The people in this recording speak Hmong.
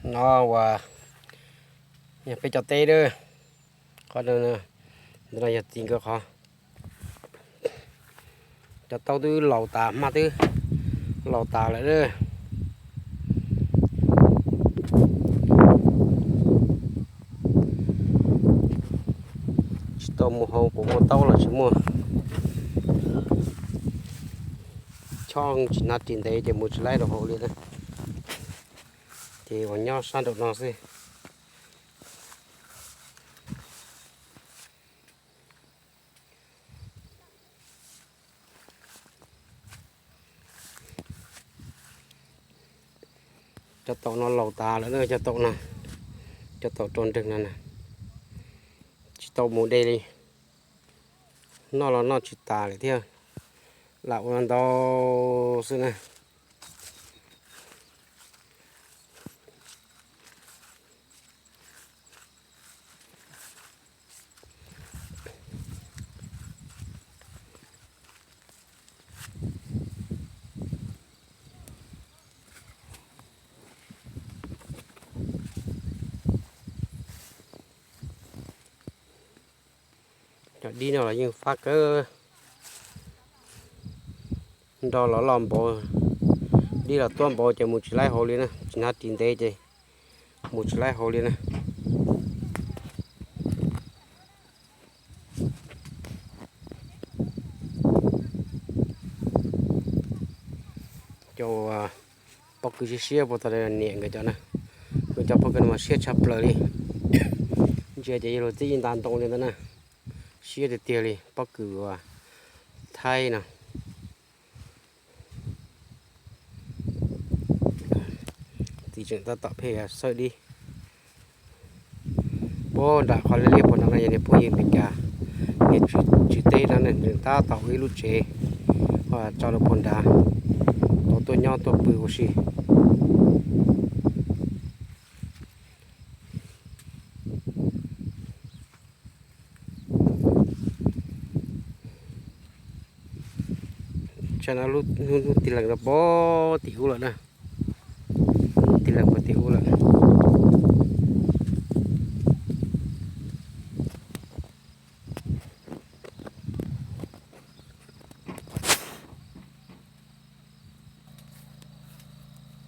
No uas yog peb cov teb a, qhov ntawm no yog txiv nkawd qhov. Cov taub twb laus tas, hmab twb laus tas lawm a. Tsis tau mus hauv, puas muaj taub los tsis muaj. Choj tsis hnav ris ntev ces mus tsis laib rau hauv li na. Ces uas nyob sab nraum no xwb. Cov taum no laus tas lawm na, cov taum no, cov taum rau nreeg no na, tsis tau mus de li. Noj los noj tsis tas lawm thiab, lam ua ntau xwb na. Cov dib no los yeej fab kawg, nrog los loj npaum, dib los tuab npaum ces mus tsis laib hauv li na, tsis hnav ris ntev ces mus tsis laib hauv li na. Cov pob kws siab siab puas tau niam nkawd cov na, nkawd cov pob kws no mas siab tshaj plaws li. Ntsia ces yog luag txib ib nta ntoo li ntawd na, siab tiag tiag li pob kws uas Thaib no. Txiv tseem tab tom pheej xawb dib. Puag nram qhov liab liab puag nrad no yog niag phooj ywg Meskas, niag tswv teb no, nws tab tom ua ib lub tsev tso rau puag nrad, tau tuaj nyob tuaj pw ua si. Tsam no lub hnub tig lees rau puag tim ub lawm na, tig lees puag tim ub lawm.